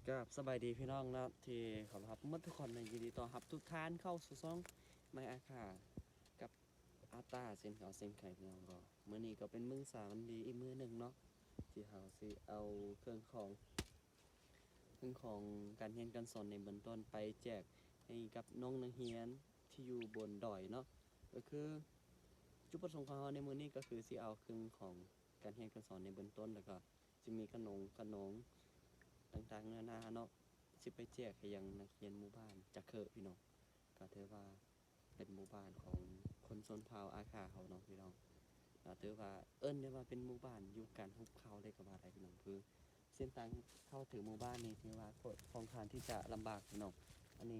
ກາບສະບາຍດີພີ່ນ້ອງເນາະ ທີ່ເຄົາລົບໝົດທຸກຄົນເນາະ, ຍິນດີຕ້ອນຮັບທຸກທ່ານເຂົ້າສູ່ຊ່ອງໄມອາຄາ ກັບອາຕາເຊັ່ນເກົ່າເຊັ່ນເຄີຍພີ່ນ້ອງ. ກໍມື້ນີ້ກໍເປັນມື້ສາວັນດີອີກມື້ໜຶ່ງເນາະ ທີ່ເຮົາຊິເອົາເຄື່ອງຂອງ ເຄື່ອງຂອງການຮຽນການສອນໃນເບື້ອງຕົ້ນໄປແຈກໃຫ້ກັບນ້ອງນັກຮຽນທີ່ຢູ່ບົນດອຍເນາະ. ກໍຄືຈຸດປະສົງຂອງເຮົາໃນມື້ນີ້ກໍຄືຊິເອົາເຄື່ອງຂອງການຮຽນການສອນໃນເບື້ອງຕົ້ນ ແລ້ວກໍ ຊິມີຂະໜົງຂະໜອງຕ່າງໆນານາເນາະ ຊິໄປແຈກໃຫ້ຍັງນັກຮຽນໝູ່ບ້ານຈາເຄີພີ່ນ້ອງ. ກໍຖືວ່າເປັນໝູ່ບ້ານຂອງຄົນຊົນເຜົ່າອາຄາເຮົາເນາະພີ່ນ້ອງ. ກໍຖືວ່າເອີ້ນໄດ້ວ່າເປັນໝູ່ບ້ານຢູ່ກາງຫຸບເຂົາເລີຍກໍວ່າໄດ້ພີ່ນ້ອງ. ຄືເສັ້ນທາງເຂົ້າເຖິງໝູ່ບ້ານນີ້ຖືວ່າຂ້ອນຂ້າງທີ່ຈະລຳບາກພີ່ນ້ອງ. ອັນນີ້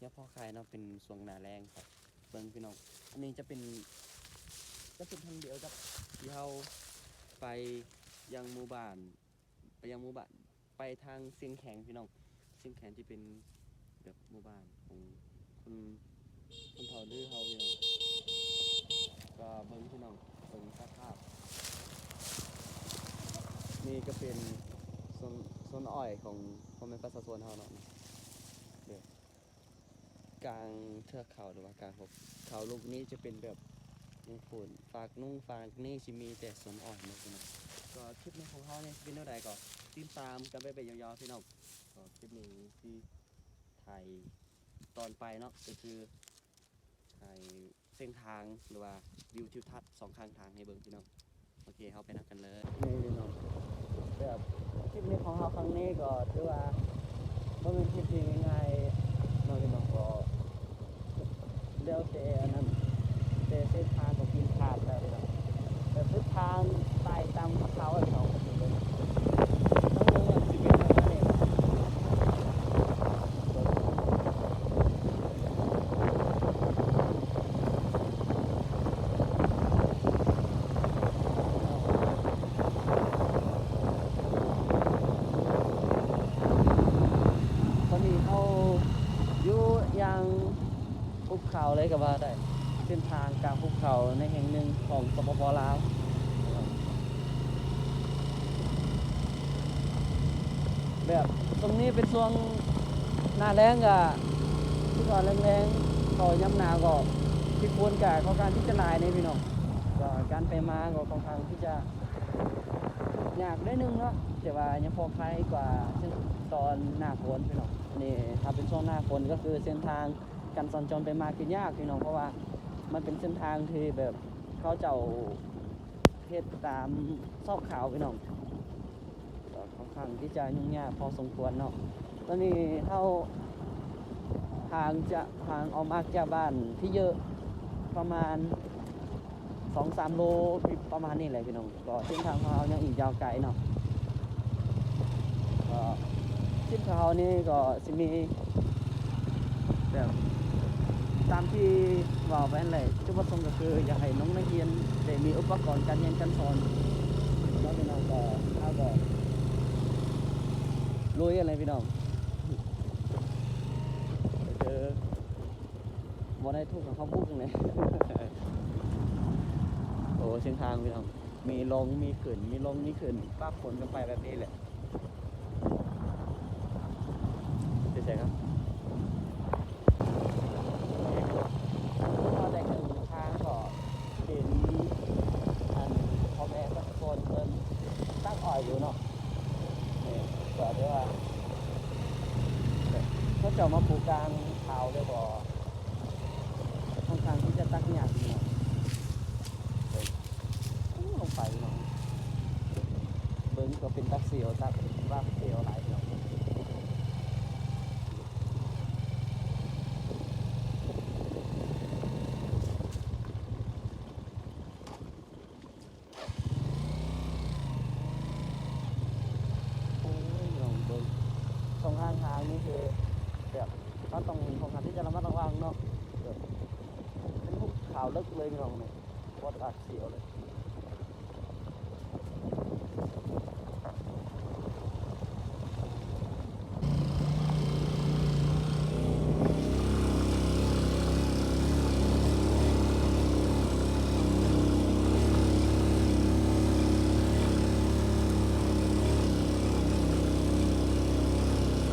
ຍັງພໍຂາຍເນາະ ເປັນຊ່ວງໜ້າແລ້ງ. ເບິ່ງພີ່ນ້ອງ ອັນນີ້ຈະເປັນ ຈະເປັນທາງດຽວກັບທີ່ເຮົາໄປຍັງໝູ່ບ້ານ ໄປຍັງໝູ່ບ້ານ ໄປທາງຊຽງແຂງພີ່ນ້ອງ. ຊຽງແຂງທີ່ເປັນແບບໝູ່ບ້ານຂອງຄົນ ຊົນເຜົ່າລືເຮົາພີ່ນ້ອງ. ກໍເບິ່ງພີ່ນ້ອງ ເບິ່ງສະພາບ ນີ້ກໍເປັນສວນ ສວນອ້ອຍຂອງພໍ່ແມ່ປະຊາຊົນເຮົາເນາະ. ແບບ ກາງເທືອກເຂົາ ຫຼືວ່າກາງພູເຂົາລູກນີ້ຈະເປັນແບບ ໂອ້ໂຫ ຟາກໜຸ່ງຟາກນີ້ຊິມີແຕ່ສວນອ້ອຍເນາະພີ່ນ້ອງ. ກໍຄລິບນີ້ຂອງເຮົານີ້ຊິເປັນແນວໃດກໍຕິດຕາມກັນໄປເປັນຍາວໆພີ່ນ້ອງ. ກໍຄລິບນີ້ຊິຖ່າຍຕອນໄປເນາະ ກໍຄືຖ່າຍເສັ້ນທາງ ຫຼືວ່າວິວທິວທັດສອງຂ້າງທາງໃຫ້ເບິ່ງພີ່ນ້ອງ. ໂອເຄ ເຮົາໄປນຳກັນເລີຍ. ນີ້ພີ່ນ້ອງ ແບບຄລິບນີ້ຂອງເຮົາຄັ້ງນີ້ກໍຖືວ່າບໍ່ແມ່ນຄລິບທີ່ງ່າຍໆເນາະພີ່ນ້ອງ. ກໍແລ້ວແຕ່ອັນນັ້ນ ແຕ່ເສັ້ນທາງກໍກິນຂາດແລ້ວພີ່ນ້ອງ. ແບບເສັ້ນທາງໄຕ່ຕາມພູເຂົາພີ່ນ້ອງ ກໍຊິເບິ່ງ ທາງເບິ່ງມັນຊິເປັນປະມານນີ້. ຕອນນີ້ເຮົາຢູ່ຢ່າງຫຸບເຂົາເລີຍກໍວ່າໄດ້ ເສັ້ນທາງກາງຫຸບເຂົາໃນແຫ່ງໜຶ່ງຂອງ ສປປ ລາວ. ແບບຊ່ວງນີ້ເປັນຊ່ວງໜ້າແລ້ງ ກະຄືວ່າແລ້ງໆ ເຂົ້າຍາມໜາວກໍ ທີ່ຄົນກະຂ້ອນຂ້າງທີ່ຈະຫຼາຍເດ້ພີ່ນ້ອງ. ກໍການໄປມາກໍຂ້ອນຂ້າງທີ່ຈະຍາກໜ້ອຍໜຶ່ງເນາະ ແຕ່ວ່າຍັງພໍຄາຍກວ່າຕອນໜ້າຝົນພີ່ນ້ອງ. ນີ້ຖ້າເປັນຊ່ວງໜ້າຝົນກໍຄືເສັ້ນທາງການສັນຈອນໄປມາຄືຍາກພີ່ນ້ອງ ເພາະວ່າມັນເປັນເສັ້ນທາງທີ່ແບບເຂົາເຈົ້າເຮັດຕາມຊອກເຂົາພີ່ນ້ອງ. ກໍຂ້ອນຂ້າງທີ່ຈະຫຍຸ້ງຍາກພໍສົມຄວນເນາະ. ຕອນນີ້ເຮົາຫ່າງຈາກ ຫ່າງອອກມາຈາກບ້ານທີ່ເຍອະປະມານສອງສາມໂລ ປະມານນີ້ແຫຼະພີ່ນ້ອງ. ກໍເສັ້ນທາງຂອງເຮົາຍັງອີກຍາວໄກເນາະ. ກໍຄລິບຂອງເຮົານີ້ກໍຊິມີ ແບບຕາມທີ່ເວົ້າໄປຫັ້ນແຫຼະ ຈຸດປະສົງກໍຄືຢາກໃຫ້ນ້ອງນັກຮຽນໄດ້ມີອຸປະກອນການຮຽນການສອນເນາະພີ່ນ້ອງ. ກໍເຮົາກໍລຸຍຫັ້ນແຫຼະພີ່ນ້ອງ. ເອີ ບໍ່ໄດ້ທຸກເຮົາບຸກຫັ້ນແຫຼະ. ໂອ້ ເສັ້ນທາງພີ່ນ້ອງ ມີລົງມີຂຶ້ນ ມີລົງມີຂຶ້ນ ປັບປົນກັນໄປແບບນີ້ແຫຼະ. ເປັນໃດເນາະ ພໍໄດ້ເຄິ່ງທາງກໍເຫັນອັນພໍ່ແມ່ປະຊາຊົນເພິ່ນຕັດອ້ອຍຢູ່ເນາະ. ນີ້ກໍຖືວ່າເຂົາເຈົ້າມາປູກກາງເຂົາເລີຍບໍ່ ຂ້ອນຂ້າງທີ່ຈະຕັດຍາກເນາະ. ໂອ້ ລົງໄປເນາະ ເບິ່ງກໍເປັນຕາສຽວ ຕາຫວາດສຽວຫຼາຍເນາະ. ໂອ້ຍ ລອງເບິ່ງ ຊ່ອງທາງທາງນີ້ຄືແບບເຮົາຕ້ອງຂ້ອນຂ້າງທີ່ຈະລະມັດລະວັງເນາະ. ແບບເປັນພູເຂົາເລິກເລີຍພີ່ນ້ອງ ນີ້ຫວາດສຽວເລີຍ. ໂ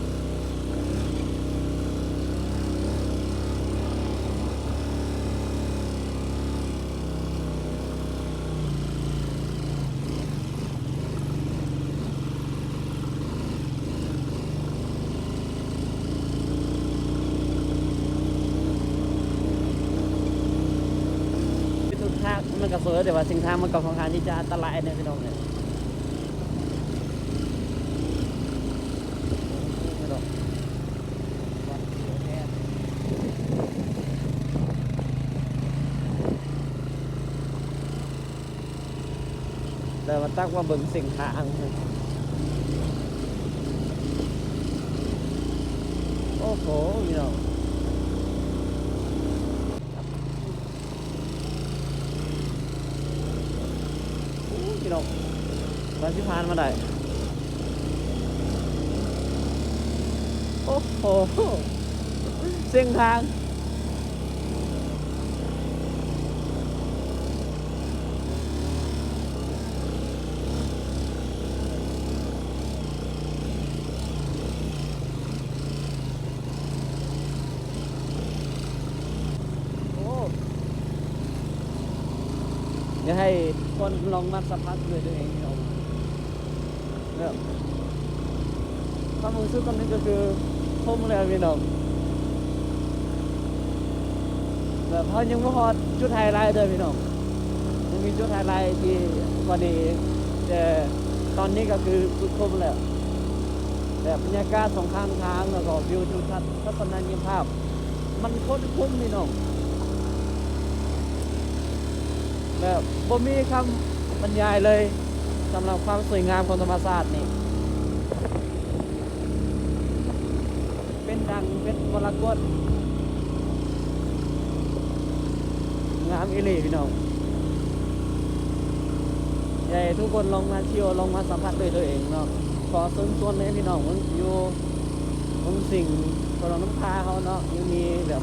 ກໍສວຍ ແຕ່ວ່າເສັ້ນທາງມັນກໍຄ່ອນຂ້າງທີ່ຈະອັນຕະລາຍແດ່ພີ່ນ້ອງເອີຍ. ແລ້ວມາຕັກມາເບິ່ງເສັ້ນທາງ ໂອ້ໂຫ ພີ່ນ້ອງ. ໂອ້ ພີ່ນ້ອງ ກວ່າຊິຜ່ານມາໄດ້ ໂອ້ໂຫ ເສັ້ນທາງ. ໂອ້ ຢາກໃຫ້ທຸກຄົນລອງມາສຳຜັດດ້ວຍຕົວເອງເນາະ ແບບ ຄວາມຮູ້ສຶກຕອນນີ້ກໍຄືຄຸ້ມແລ້ວພີ່ນ້ອງ ແບບເຮົາຍັງບໍ່ຮອດຈຸດໄຮໄລເດີພີ່ນ້ອງ ຍັງມີຈຸດໄຮໄລທີ່ກວ່ານີ້ອີກ ແຕ່ຕອນນີ້ກໍຄືສຸດຄຸ້ມແລ້ວ ແບບບັນຍາກາດສອງຂ້າງທາງ ແລ້ວກໍວິວທິວທັດ ທັດສະນະຍະພາບ ມັນໂຄດຄຸ້ມພີ່ນ້ອງ ແບບບໍ່ມີຄຳບັນຍາຍເລີຍ ສຳລັບຄວາມສວຍງາມຂອງທຳມະຊາດນີ້ ເປັນດັ່ງເພັດມໍລະກົດ ງາມອີ່ຫຼີພີ່ນ້ອງ. ຢາກໃຫ້ທຸກຄົນລອງມາທ່ຽວ ລອງມາສຳຜັດດ້ວຍຕົວເອງເນາະ. ຂໍເຊີນຊວນໃຫ້ພີ່ນ້ອງເບິ່ງຢູ່ ເມືອງສິງ ແຂວງຫຼວງນ້ຳທາເຮົາເນາະ ຍັງມີແບບ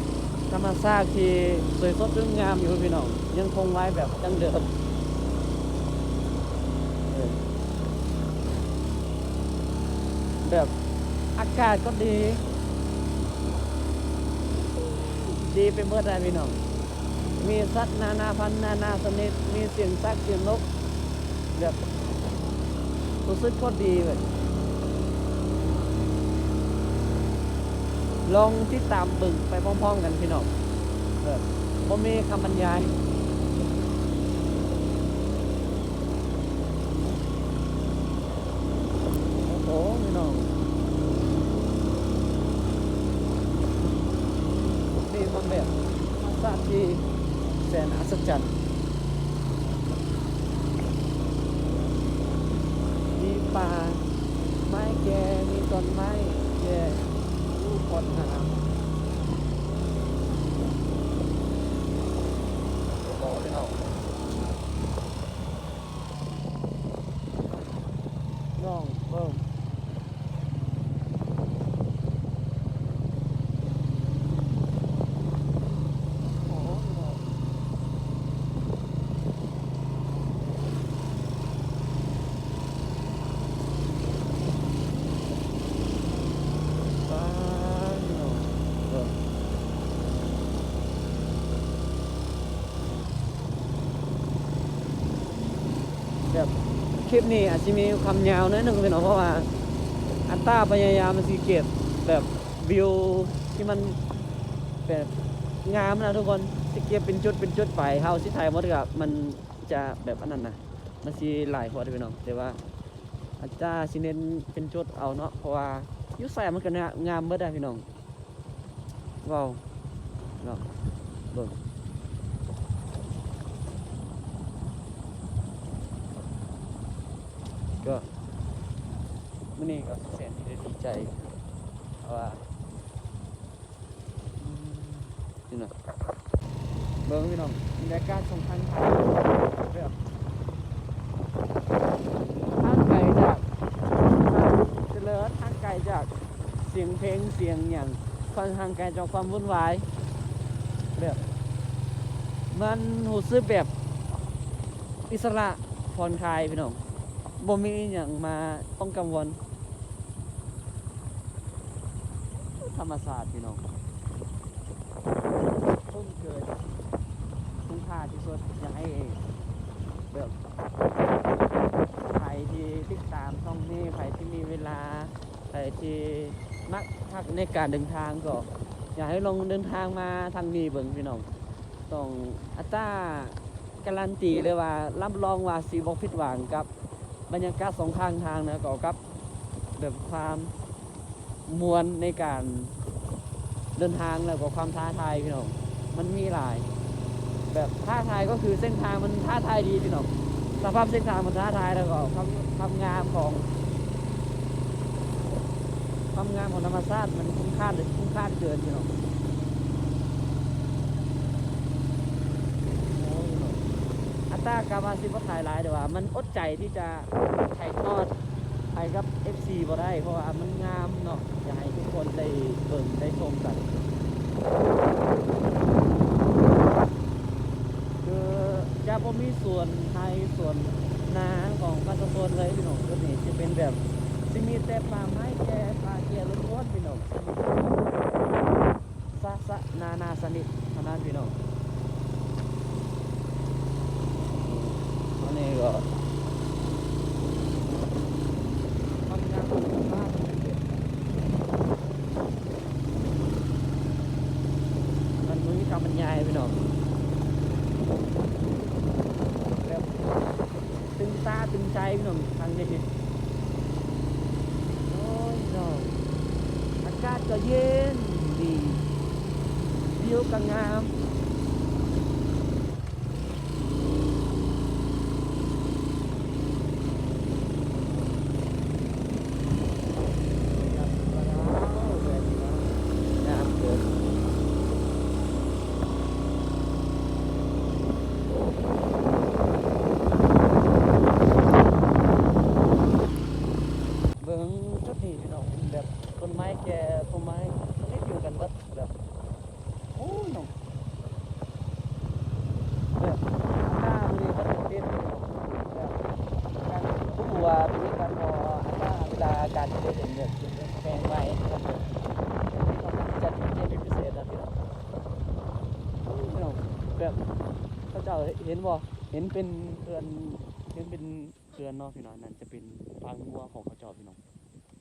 ທຳມະຊາດທີ່ສວຍສົດງົດງາມຢູ່ພີ່ນ້ອງ ຍັງຄົງໄວ້ແບບດັ້ງເດີມ ເອີ ແບບອາກາດກໍດີ ດີໄປໝົດແຫຼະພີ່ນ້ອງ. ມີສັດນານາພັນນານາຊະນິດ ມີສຽງສັດສຽງນົກ ແບບ ຮູ້ສຶກໂຄດດີເວີຍ. ລອງຕິດຕາມເບິ່ງໄປພ້ອມໆກັນພີ່ນ້ອງ ແບບ ບໍ່ມີຄຳບັນຍາຍ. ໂອ້ໂຫ ພີ່ນ້ອງ ນີ້ມັນແບບທຳມະຊາດທີ່ແສນອັດສະຈັນ ມີປ່າໄມ້ແກ່ ມີຕົ້ນໄມ້ແກ່ ໂອ້ ໂຄດງາມ ໂອ້ ພີ່ນ້ອງ. ນ້ອງເບິ່ງ ໂອ້ ວ້າວ ເບິ່ງ. ແບບຄລິບນີ້ອາດຊິມີຄວາມຍາວໜ້ອຍໜຶ່ງເນາະ ເພາະວ່າອັດຕາພະຍາຍາມມັນຊິເກັບແບບວິວທີ່ມັນແບບງາມນະທຸກຄົນ ຊິເກັບເປັນຈຸດເປັນຈຸດໄປ ເຮົາຊິຖ່າຍໝົດກໍມັນຈະແບບອັນນັ້ນນະ ມັນຊິຫຼາຍໂພດເດ້ພີ່ນ້ອງ ແຕ່ວ່າອັດຕາຊິເນັ້ນເປັນຈຸດເອົາເນາະ ເພາະວ່າຢູ່ໃສມັນກໍງາມເບິດເດ້ພີ່ນ້ອງ. ວ້າວ ເນາະ ເບິ່ງ ກໍມື້ນີ້ກໍແສນທີ່ໄດ້ດີໃຈ ເພາະວ່າ ອືມ ນີ້ນະ ເບິ່ງພີ່ນ້ອງ ບັນຍາກາດສອງຂ້າງທາງ ແບບ ຫ່າງໄກຈາກ ເຈລິນ ຫ່າງໄກຈາກ ສຽງເພງສຽງຫຍັງ ຂ້ອນຫ່າງໄກຈາກຄວາມວຸ່ນວາຍ ແບບ ມັນຮູ້ສຶກແບບອິດສະຫຼະຜ່ອນຄາຍພີ່ນ້ອງ ບໍ່ມີອີ່ຫຍັງມາຕ້ອງກັງວົນ ທຳມະຊາດພີ່ນ້ອງ ຄຸ້ມເກີນ ຄຸ້ມຄ່າທີ່ສຸດ ຢາກໃຫ້ແບບ ໃຜທີ່ຕິດຕາມຊ່ອງນີ້ ໃຜທີ່ມີເວລາ ໃຜທີ່ມັກຮັກໃນການເດີນທາງ ກໍຢາກໃຫ້ລອງເດີນທາງມາທາງນີ້ເບິ່ງພີ່ນ້ອງ ຕ້ອງອັດຕາ ກາລັນຕີເລີຍວ່າ ຮັບຮອງວ່າຊິບໍ່ຜິດຫວັງກັບບັນຍາກາດສອງຂ້າງທາງ ແລ້ວກໍກັບແບບຄວາມມ່ວນໃນການເດີນທາງ ແລ້ວກໍຄວາມທ້າທາຍພີ່ນ້ອງ ມັນມີຫຼາຍ ແບບທ້າທາຍກໍຄືເສັ້ນທາງມັນທ້າທາຍດີພີ່ນ້ອງ ສະພາບເສັ້ນທາງມັນທ້າທາຍ ແລ້ວກໍຄວາມ ຄວາມງາມຂອງ ຄວາມງາມຂອງທຳມະຊາດມັນຄຸ້ມຄ່າເກີນ ຄຸ້ມຄ່າເກີນພີ່ນ້ອງ. ໂອ້ຍ ອັດຕາກະວ່າຊິບໍ່ຖ່າຍຫຼາຍ ແຕ່ວ່າມັນອົດໃຈທີ່ຈະຖ່າຍທອດໃຫ້ກັບເອັຟຊີບໍ່ໄດ້ ເພາະວ່າມັນງາມເນາະ ຢາກໃຫ້ທຸກຄົນໄດ້ເບິ່ງໄດ້ຊົມກັນ. ຄືຈະບໍ່ມີສວນໄຮ່ສວນນາຂອງປະຊາຊົນເລີຍພີ່ນ້ອງ ຈຸດນີ້ຊິເປັນແບບ ຊິມີແຕ່ປ່າໄມ້ແກ່ ປ່າແກ່ລ້ວນໆ ພີ່ນ້ອງ ຊະຊະນານາຊະນິດເທົ່ານັ້ນພີ່ນ້ອງ. ອັນນີ້ກໍ ມັນບໍ່ມີຄຳບັນຍາຍພີ່ນ້ອງ ແບບຕຶງຕາຕຶງໃຈພີ່ນ້ອງ ທາງນີ້ ໂອ້ຍນ້ອງ ອາກາດກໍເຢັນດີ ວິວກໍງາມ. ເບິ່ງຈຸດນີ້ພີ່ນ້ອງ ແບບຕົ້ນໄມ້ແກ່ ຕົ້ນໄມ້ຊະນິດດຽວກັນເບິດ ແບບ ໂອ້ຍ ແບບ ອາກາດມື້ນີ້ມັນເປັນແບບ ການຮູ້ວ່າເປັນການບໍ່ ອາກາດເວລາການເຮັດເຮັດແບບແປງໄວ້ ມັນແບບ ມັນຈະເປັນພິເສດນະພີ່ນ້ອງ. ໂອ້ຍ ພີ່ນ້ອງ ແບບ ເຂົາເຈົ້າເຫັນບໍ່ ເຫັນເປັນເຂື່ອນ ເຫັນເປັນເຂື່ອນເນາະພີ່ນ້ອງ ນັ້ນຈະເປັນຟາມງົວຂອງເຂົາເຈົ້າພີ່ນ້ອງ.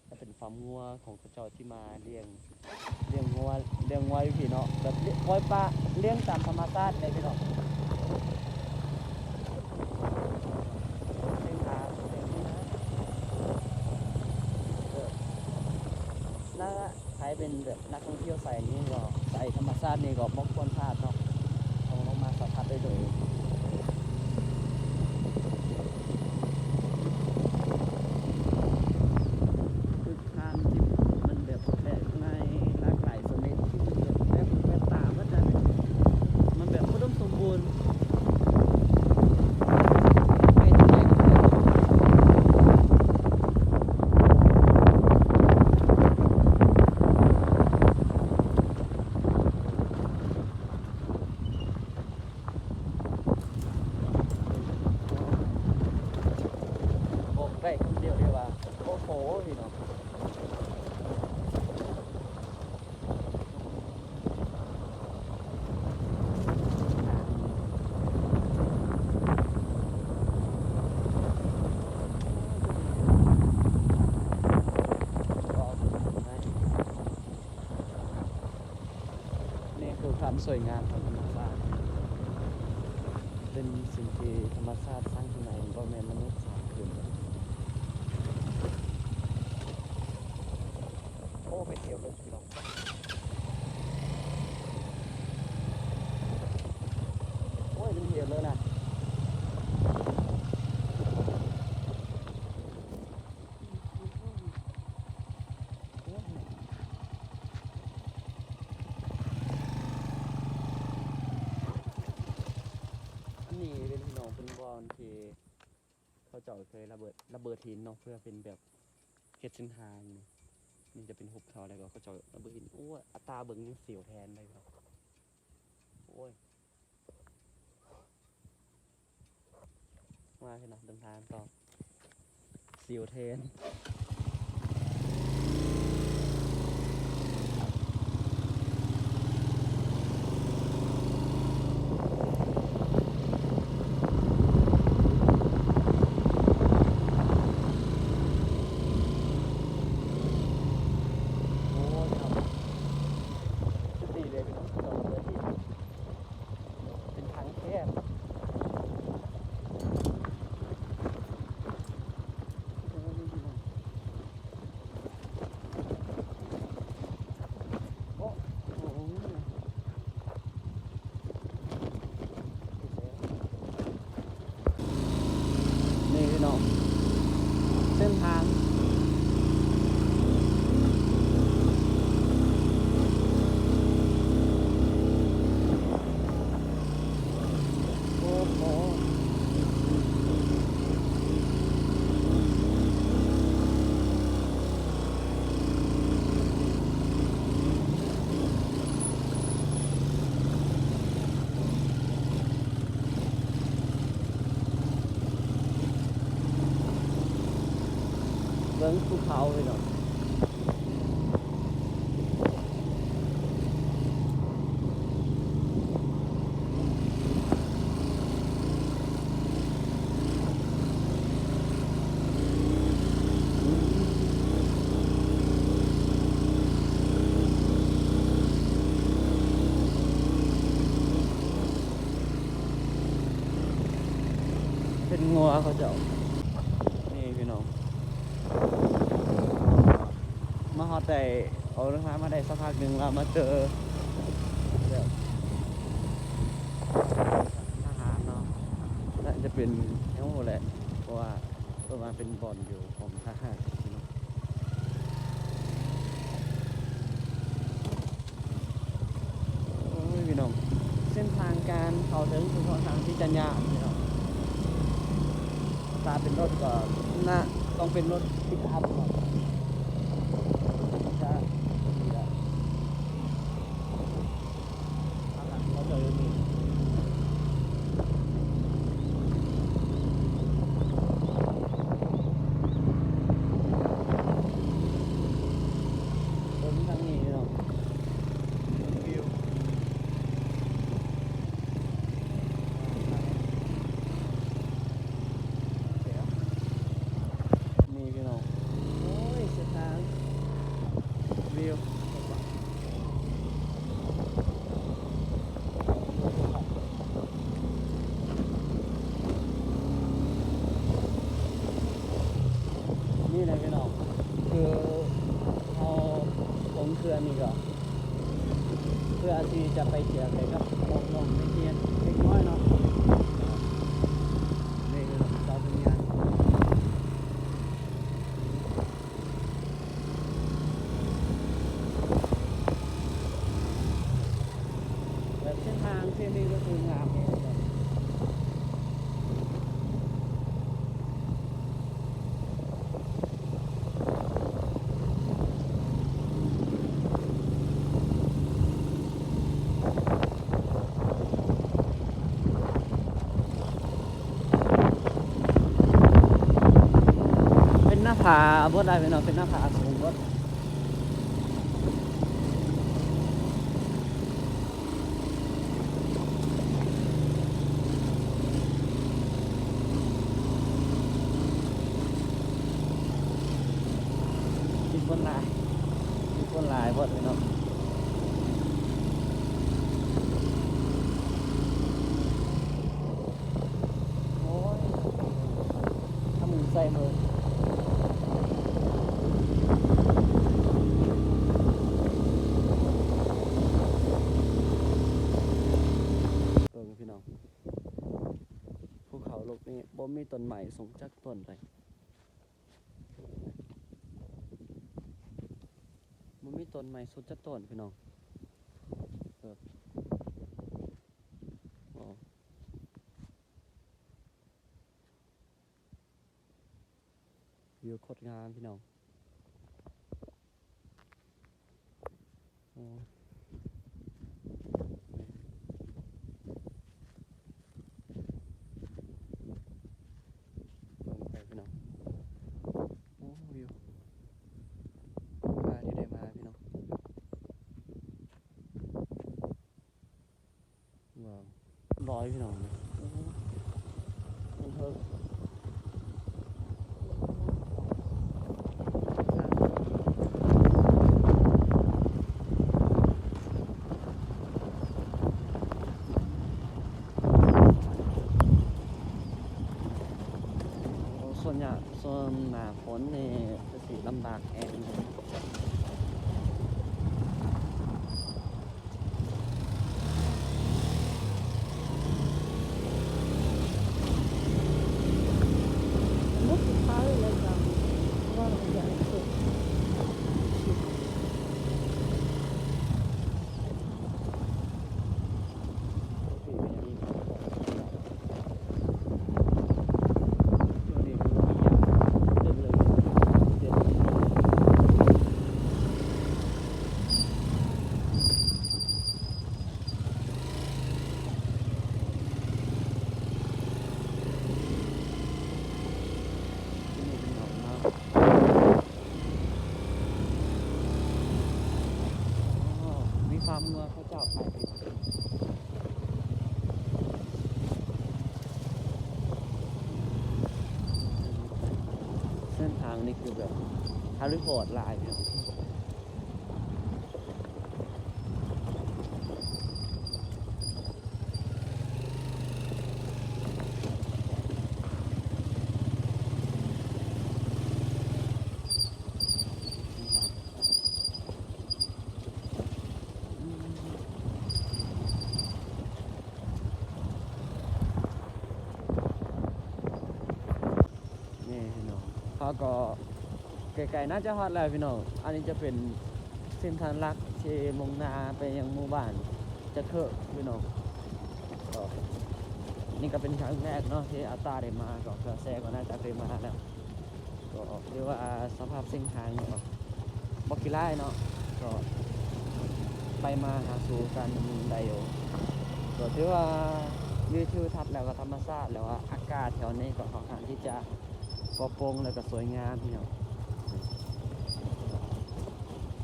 ແລະເປັນຟາມງົວຂອງເຂົາເຈົ້າທີ່ມາລ້ຽງ ລ້ຽງງົວ ລ້ຽງງົວຢູ່ພີ້ເນາະ ແບບ ລ້ຽງ ປ່ອຍປະລ້ຽງຕາມທຳມະຊາດເລີຍພີ່ນ້ອງ. ເສັ້ນທາງ ເສັ້ນທາງ ເອີ ນະ ໃຜເປັນແບບນັກທ່ອງທ່ຽວສາຍນີ້ກໍ ສາຍທຳມະຊາດນີ້ກໍບໍ່ຄວນພາດເນາະ ຕ້ອງ ຕ້ອງມາສຳຜັດດ້ວຍໂຕເອງ. ຄືທາງທີ່ມັນແບບແປກໃໝ່ ຫຼາກຫຼາຍຊະນິດ ທີ່ມັນແບບແປກແປກຕາໝົດນະ ມັນແບບອຸດົມສົມບູນ. ໄປທາງໃດກໍໄດ້ ບອກໄດ້ຄຳດຽວເລີຍວ່າ ໂອ້ໂຫ ພີ່ນ້ອງ. ນີ້ຄືຄວາມສວຍງາມຂອງທຳມະຊາດ ເປັນສິ່ງທີ່ທຳມະຊາດສ້າງຂຶ້ນມາເອງ ບໍ່ແມ່ນມະນຸດສ້າງຂຶ້ນ. ໂອ້ ເປັນຫຽວເລີຍພີ່ນ້ອງ ໂອ້ຍ ເປັນຫຽວເລີຍນະ. ອັນນີ້ເປັນ ພີ່ນ້ອງ ເປັນບ່ອນທີ່ເຂົາເຈົ້າເຄີຍລະເບີດ ລະເບີດຫີນເນາະ ເພື່ອເປັນແບບເຮັດເສັ້ນທາງ. ນີ້ຈະເປັນຮູບເຂົາ ແລ້ວກໍເຂົາເຈົ້າລະເບີດຫີນ. ໂອ້ຍ ອັດຕາເບິ່ງຍັງສຽວແທນເລີຍເນາະ ໂອ້ຍ. ມາພີ່ນ້ອງ ເດີນທາງຕໍ່ ສຽວແທນ. ໂອ້ຍ ພີ່ນ້ອງ ຈຸດນີ້ເລີຍ ພີ່ນ້ອງ ຈອດເລີຍ ເປັນທາງແຄບ ພູເຂົາພີ່ນ້ອງ. ເປັນງົວເຂົາເຈົ້າ ນີ້ພີ່ນ້ອງ. ມາຮອດໄດ້ ອອກເດີນທາງມາໄດ້ສັກພັກໜຶ່ງແລ້ວ ມາເຈີແບບທະຫານເນາະ ໜ້າຈະເປັນແຖວແຫຼະ ເພາະວ່າ ເພາະວ່າເປັນບ່ອນຢູ່ຂອງທະຫານເນາະ. ໂອ້ຍ ພີ່ນ້ອງ ເສັ້ນທາງການເຂົ້າເຖິງພູເຂົາທາງທີ່ຈະຍາກພີ່ນ້ອງ. ຖ້າເປັນລົດກໍໜ້າຕ້ອງເປັນລົດປິກອັບເນາະ ຈະ ເບິ່ງທາງນີ້ເນາະ ເບິ່ງວິວ ນີ້ພີ່ນ້ອງ ໂອ້ຍ ເສັ້ນທາງ ວິວ ນີ້ແຫຼະພີ່ນ້ອງ ຄືເຮົາລົງເຂື່ອນນີ້ກໍ ເພື່ອທີ່ຈະໄປທ່ຽວໄປກັບນ້ອງໆນັກຮຽນເດັກນ້ອຍເນາະ. ນີ້ຄືເສົາສັນຍານ ແບບເສັ້ນທາງເສັ້ນນີ້ກໍຄືງາມເດ. ເປັນໜ້າຜາເບິດ ອ້າຍພີ່ນ້ອງ ເປັນໜ້າຜາສູງເບິດ. ມີຄົນຫຼາຍ ມີຄົນຫຼາຍໂພດພີ່ນ້ອງ. ໂອ້ຍ ທຳໃສ່ເບິ່ງ ເບິ່ງພີ່ນ້ອງ ພູເຂົາລູກນີ້ບໍ່ມີຕົ້ນໄມ້ສົງຈັກຕົ້ນເລີຍ ບໍ່ມີຕົ້ນໄມ້ສົງຈັກຕົ້ນພີ່ນ້ອງ. ເອີ ວ້າວ ວິວໂຄດງາມພີ່ນ້ອງ. ໂອ້ ເບິ່ງໄປພີ່ນ້ອງ ໂອ້ ວິວ ພາທີ່ໄດ້ມາພີ່ນ້ອງ. ວ້າວ ດອຍພີ່ນ້ອງ ໂອ້ ເທິງ ໂອ້ ສ່ວນຍາ ສ່ວນໜ້າຝົນນີ້ ຄືຊິລຳບາກແຮງ. ໂອ້ ຟາມງົວເຂົາເຈົ້າຂາຍ. ເສັ້ນທາງນີ້ຄືແບບຮາຣີພອດຫຼາຍເນາະ. ນີ້ພີ່ນ້ອງ ເຮົາກໍໃກ້ໆ ໜ້າຈະຮອດແລ້ວພີ່ນ້ອງ. ອັນນີ້ຈະເປັນເສັ້ນທາງຫຼັກທີ່ມຸ່ງໜ້າໄປຍັງໝູ່ບ້ານຈະເຄີພີ່ນ້ອງ. ກໍນີ້ກໍເປັນຄັ້ງແລກເນາະທີ່ອາຕາໄດ້ມາ ກໍເຄືອແຊກໍໜ້າຈະເຄີຍມາແລ້ວ. ກໍຖືວ່າສະພາບເສັ້ນທາງກໍບໍ່ຂີ້ຮ້າຍເນາະ ກໍໄປມາຫາສູ່ກັນໄດ້ຢູ່. ກໍຖືວ່າວິວທິວທັດ ແລ້ວກໍທຳມະຊາດ ແລ້ວກໍອາກາດແຖວນີ້ກໍຄ່ອນຂ້າງທີ່ຈະປອດໂປ່ງ ແລ້ວກໍສວຍງາມພີ່ນ້ອງ.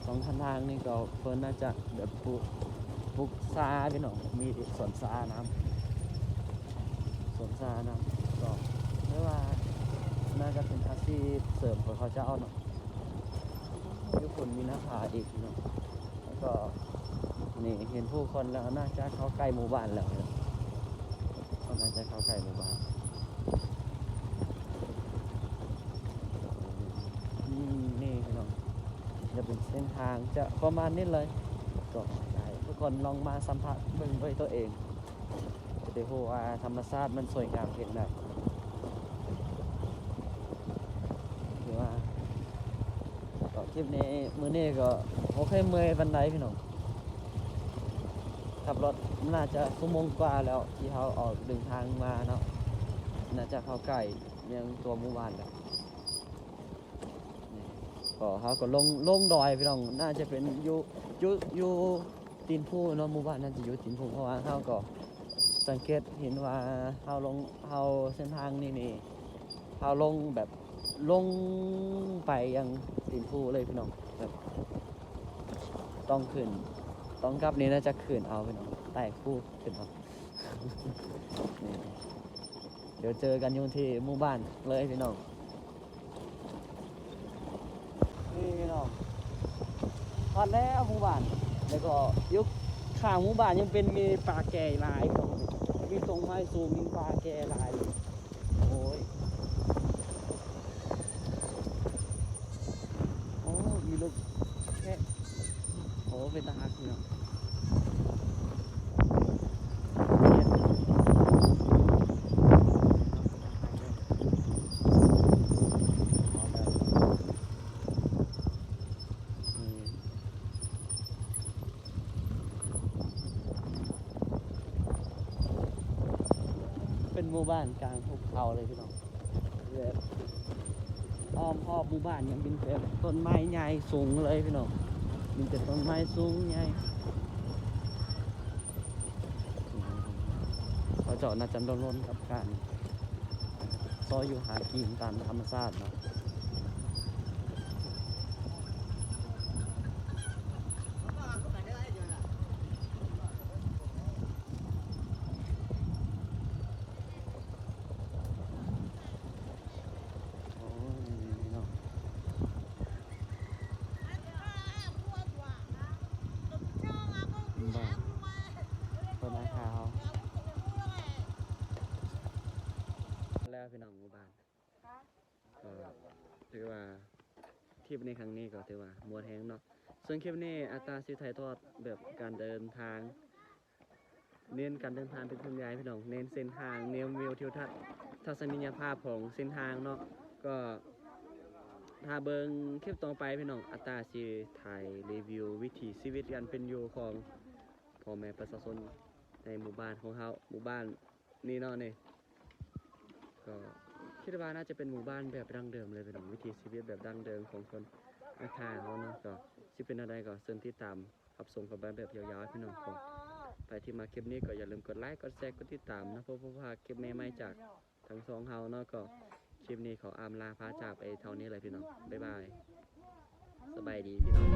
ສອງຂ້າງທາງນີ້ກໍເພິ່ນໜ້າຈະແບບປູກ ປູກຊາພີ່ນ້ອງ ມີສວນຊານຳ ສວນຊານຳ. ກໍຖືວ່າໜ້າຈະເປັນອາຊີບເສີມຂອງເຂົາເຈົ້າເນາະ. ຢູ່ພຸ້ນມີໜ້າຜາອີກເນາະ ແລ້ວກໍນີ້ເຫັນຜູ້ຄົນແລ້ວ ໜ້າຈະເຂົ້າໃກ້ໝູ່ບ້ານແລ້ວເນາະ ໜ້າຈະເຂົ້າໃກ້ໝູ່ບ້ານ. ອືມ ນີ້ພີ່ນ້ອງ ຈະເປັນເສັ້ນທາງຈະປະມານນີ້ເລີຍ. ກໍໃຫ້ທຸກຄົນລອງມາສຳຜັດເບິ່ງດ້ວຍຕົວເອງ ຈະໄດ້ຮູ້ວ່າທຳມະຊາດມັນສວຍງາມພຽງໃດ. ຖືວ່າກໍຄລິບນີ້ ມື້ນີ້ກໍບໍ່ຄ່ອຍເມື່ອຍປານໃດພີ່ນ້ອງ. ຂັບລົດໜ້າຈະຊົ່ວໂມງກວ່າແລ້ວ ທີ່ເຮົາອອກເດີນທາງມາເນາະ ໜ້າຈະເຂົ້າໃກ້ຍັງຕົວໝູ່ບ້ານແລ້ວ. ນີ້ ກໍເຮົາກໍລົງ ລົງດອຍພີ່ນ້ອງ ໜ້າຈະເປັນຢູ່ ຢູ່ ຢູ່ຕີນພູເນາະ ໝູ່ບ້ານໜ້າຈະຢູ່ຕີນພູ ເພາະວ່າເຮົາກໍສັງເກດເຫັນວ່າເຮົາລົງ ເຮົາເສັ້ນທາງນີ້ນີ້ ເຮົາລົງແບບ ລົງໄປຍັງຕີນພູເລີຍພີ່ນ້ອງ ແບບຕ້ອງຂຶ້ນ ຕ້ອງກັບນີ້ໜ້າຈະຂຶ້ນເອົາພີ່ນ້ອງ ໄຕ່ພູຂຶ້ນເອົາ. ນີ້ ດຽວເຈີກັນຢູ່ທີ່ໝູ່ບ້ານເລີຍພີ່ນ້ອງ. ນີ້ພີ່ນ້ອງ ຮອດແລ້ວໝູ່ບ້ານ ແລ້ວກໍຢູ່ຂ້າງໝູ່ບ້ານຍັງເປັນມີປ່າແກ່ຫຼາຍພີ່ນ້ອງ ມີຕົ້ນໄມ້ສູງ ມີປ່າແກ່ຫຼາຍ. ໂອ້ຍ ໂອ້ ມີລົດແຄະ ໂອ້ ເປັນຕາຮັກເນາະ. ເປັນໝູ່ບ້ານກາງພູເຂົາເລີຍພີ່ນ້ອງ ແບບອ້ອມຮອບໝູ່ບ້ານຍັງເປັນແບບຕົ້ນໄມ້ໃຫຍ່ສູງເລີຍພີ່ນ້ອງ ມີແຕ່ຕົ້ນໄມ້ສູງໃຫຍ່. ເຂົາເຈົ້າໜ້າຈະລົນໆກັບການ ຊອຍຢູ່ຫາກິນຕາມທຳມະຊາດເນາະ. ໂອ້ຍ ນີ້ເນາະ ບ້ານ ເພິ່ນມາຫາເຮົາແລ້ວພີ່ນ້ອງ ໝູ່ບ້ານ. ກໍຖືວ່າທຣິບໃນຄັ້ງນີ້ກໍຖືວ່າມ່ວນແຮງເນາະ. ເຊິ່ງຄລິບນີ້ອາດຕາຊິຖ່າຍທອດແບບການເດີນທາງ ເນັ້ນການເດີນທາງເປັນສ່ວນໃຫຍ່ພີ່ນ້ອງ ເນັ້ນເສັ້ນທາງ ເນັ້ນວິວທິວທັດ ທັດສະນີຍະພາບຂອງເສັ້ນທາງເນາະ. ກໍຖ້າເບິ່ງຄລິບຕໍ່ໄປພີ່ນ້ອງ ອາດຕາຊິຖ່າຍຣີວິວວິຖີຊີວິດການເປັນຢູ່ຂອງພໍ່ແມ່ປະຊາຊົນໃນໝູ່ບ້ານຂອງເຮົາ ໝູ່ບ້ານ ນີ້ເນາະ ນີ້ ກໍຄິດວ່າໜ້າຈະເປັນໝູ່ບ້ານແບບດັ້ງເດີມເລີຍພີ່ນ້ອງ ວິຖີຊີວິດແບບດັ້ງເດີມຂອງຄົນອາຄາເຮົາເນາະ. ກໍຊິເປັນແນວໃດກໍເຊີນຕິດຕາມຮັບຊົມກັນໄປແບບຍາວໆ ພີ່ນ້ອງ. ກໍໃຜທີ່ມັກຄລິບນີ້ກໍຢ່າລືມກົດໄລ ກົດແຊ ກົດຕິດຕາມເນາະ ເພື່ອບໍ່ພາດຄລິບໃໝ່ໆ ຈາກທາງຊ່ອງເຮົາເນາະ. ກໍຄລິບນີ້ຂໍອຳລາພາຈາກໄປເທົ່ານີ້ແຫຼະພີ່ນ້ອງ ບາຍບາຍ ສະບາຍດີພີ່ນ້ອງ.